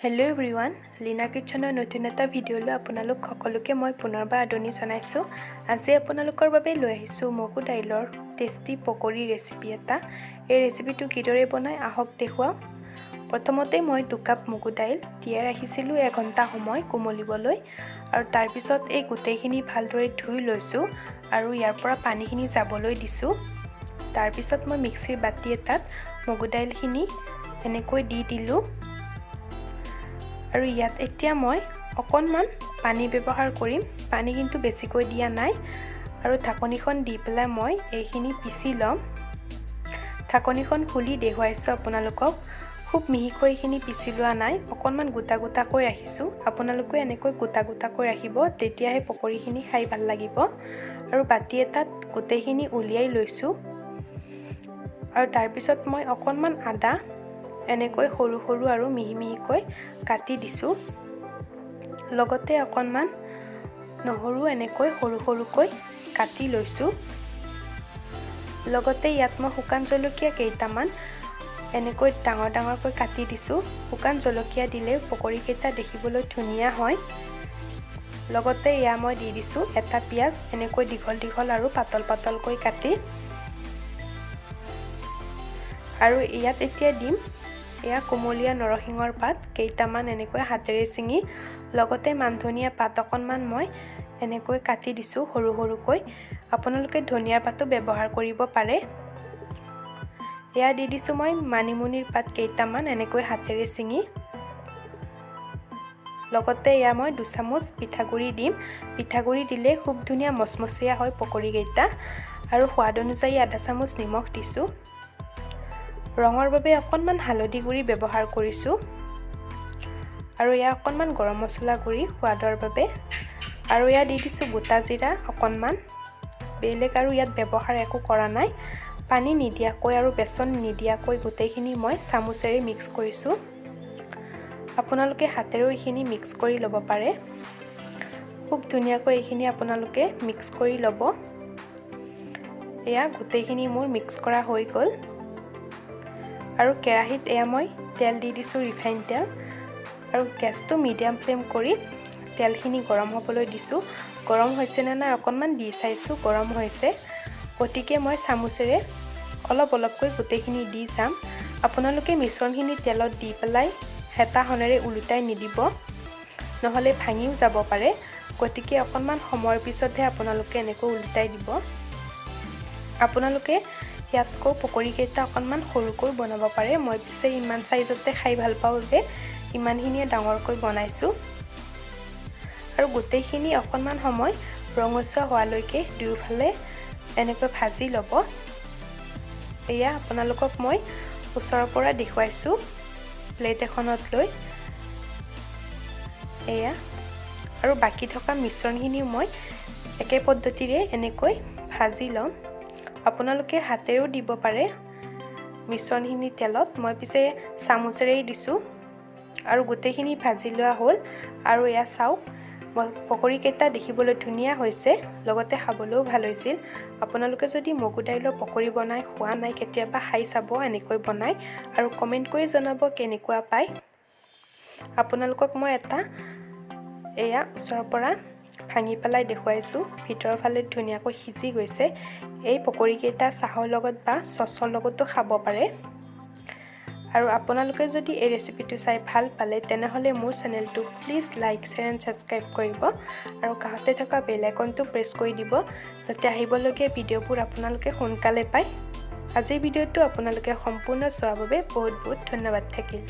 Hello' everyone, Leena কিটচেনৰ নতুন এটা ভিডিঅ'লৈ আপোনালোক সকলোকে মই পুনৰবাৰ আদৰণি জনাইছোঁ। আজি আপোনালোকৰ বাবে লৈ আহিছোঁ মগু দাইলৰ টেষ্টি পকৰী ৰেচিপি এটা। এই ৰেচিপিটো কিদৰে বনাই, আহক দেখুৱাওঁ। প্ৰথমতে মই 2 কাপ মগু দাইল তিয়াই ৰাখিছিলোঁ এঘণ্টা সময় কোমলিবলৈ আৰু তাৰপিছত এই গোটেইখিনি ভালদৰে ধুই লৈছোঁ আৰু ইয়াৰ পৰা পানীখিনি যাবলৈ দিছোঁ। তাৰপিছত মই মিক্সিৰ বাতি এটাত মগু দাইলখিনি এনেকৈ দি দিলোঁ আৰু ইয়াত এতিয়া মই অকণমান পানী ব্যৱহাৰ কৰিম। পানী কিন্তু বেছিকৈ দিয়া নাই। আৰু ঢাকনিখন দি পেলাই মই এইখিনি পিচি ল'ম। ঢাকনিখন খুলি দেখুৱাইছোঁ আপোনালোকক। খুব মিহিকৈ এইখিনি পিচি লোৱা নাই, অকণমান গোটা গোটাকৈ ৰাখিছোঁ। আপোনালোকেও এনেকৈ গোটা গোটাকৈ ৰাখিব, তেতিয়াহে পকৰীখিনি খাই ভাল লাগিব। আৰু বাতি এটাত গোটেইখিনি উলিয়াই লৈছোঁ। আৰু তাৰপিছত মই অকণমান আদা এনেকৈ সৰু সৰু আৰু মিহি মিহিকৈ কাটি দিছোঁ। লগতে অকণমান নহৰু এনেকৈ সৰু সৰুকৈ কাটি লৈছোঁ। লগতে ইয়াত মই শুকান জলকীয়া কেইটামান এনেকৈ ডাঙৰ ডাঙৰকৈ কাটি দিছোঁ। শুকান জলকীয়া দিলে পকৰীকেইটা দেখিবলৈ ধুনীয়া হয়। লগতে এয়া মই দি দিছোঁ এটা পিঁয়াজ, এনেকৈ দীঘল দীঘল আৰু পাতল পাতলকৈ কাটি। আৰু ইয়াত এতিয়া দিম এয়া কুমলীয়া নৰসিংহৰ পাত কেইটামান এনেকৈ হাতেৰে ছিঙি। লগতে মানধনিয়া পাত অকণমান মই এনেকৈ কাটি দিছোঁ সৰু সৰুকৈ। আপোনালোকে ধনিয়াৰ পাতো ব্যৱহাৰ কৰিব পাৰে। এয়া দি দিছোঁ মই মানিমুনিৰ পাত কেইটামান এনেকৈ হাতেৰে ছিঙি। লগতে এয়া মই 2 চামুচ পিঠাগুড়ি দিম। পিঠাগুড়ি দিলে খুব ধুনীয়া মচমচীয়া হয় পকৰীকেইটা। আৰু সোৱাদ অনুযায়ী আধা চামুচ নিমখ দিছোঁ। ৰঙৰ বাবে অকণমান হালধি গুড়ি ব্যৱহাৰ কৰিছোঁ। আৰু এয়া অকণমান গৰম মছলা গুড়ি সোৱাদৰ বাবে। আৰু এয়া দি দিছোঁ গোটা জিৰা অকণমান। বেলেগ আৰু ইয়াত ব্যৱহাৰ একো কৰা নাই। পানী নিদিয়াকৈ আৰু বেচন নিদিয়াকৈ গোটেইখিনি মই চামুচেৰে মিক্স কৰিছোঁ। আপোনালোকে হাতেৰেও এইখিনি মিক্স কৰি ল'ব পাৰে। খুব ধুনীয়াকৈ এইখিনি আপোনালোকে মিক্স কৰি ল'ব। এয়া গোটেইখিনি মোৰ মিক্স কৰা হৈ গ'ল। আৰু কেৰাহীত এয়া মই তেল দি দিছোঁ, ৰিফাইন তেল। আৰু গেছটো মিডিয়াম ফ্লেম কৰি তেলখিনি গৰম হ'বলৈ দিছোঁ। গৰম হৈছেনে নাই অকণমান দি চাইছোঁ। গৰম হৈছে। গতিকে মই চামুচেৰে অলপ অলপকৈ গোটেইখিনি দি যাম। আপোনালোকে মিশ্ৰণখিনি তেলত দি পেলাই হেতাখনেৰে ওলোটাই নিদিব, নহ'লে ভাঙিও যাব পাৰে। গতিকে অকণমান সময়ৰ পিছতহে আপোনালোকে এনেকৈ ওলোটাই দিব। আপোনালোকে ইয়াতকৈ পকৰীকেইটা অকণমান সৰুকৈ বনাব পাৰে। মই পিছে ইমান চাইজতে খাই ভাল পাওঁ বাবে ইমানখিনিয়ে ডাঙৰকৈ বনাইছোঁ। আৰু গোটেইখিনি অকণমান সময় ৰঙচুৱা হোৱালৈকে দুয়োফালে এনেকৈ ভাজি ল'ব। এয়া আপোনালোকক মই ওচৰৰ পৰা দেখুৱাইছোঁ প্লেট এখনত লৈ। এয়া আৰু বাকী থকা মিশ্ৰণখিনিও মই একে পদ্ধতিৰে এনেকৈ ভাজি ল'ম। আপোনালোকে হাতেৰেও দিব পাৰে মিশ্ৰণখিনি তেলত। মই পিছে চামুচেৰেই দিছোঁ। আৰু গোটেইখিনি ভাজি লোৱা হ'ল। আৰু এয়া চাওক, পকৰীকেইটা দেখিবলৈ ধুনীয়া হৈছে, লগতে খাবলৈও ভাল হৈছিল। আপোনালোকে যদি মগু দাইলৰ পকৰী বনাই খোৱা নাই, কেতিয়াবা খাই চাব এনেকৈ বনাই আৰু কমেণ্ট কৰি জনাব কেনেকুৱা পায়। আপোনালোকক মই এটা এয়া ওচৰৰ পৰা ভাঙি পেলাই দেখুৱাইছোঁ। ভিতৰৰ ফালে ধুনীয়াকৈ সিজি গৈছে। এই পকৰীকেইটা চাহৰ লগত বা চচৰ লগতো খাব পাৰে। আৰু আপোনালোকে যদি এই ৰেচিপিটো চাই ভাল পালে, তেনেহ'লে মোৰ চেনেলটো please like, share and subscribe কৰিব আৰু কাষতে থকা বেল আইকনটো প্ৰেছ কৰি দিব, যাতে আহিবলগীয়া ভিডিঅ'বোৰ আপোনালোকে সোনকালে পায়। আজিৰ ভিডিঅ'টো আপোনালোকে সম্পূৰ্ণ চোৱাৰ বাবে বহুত বহুত ধন্যবাদ থাকিল।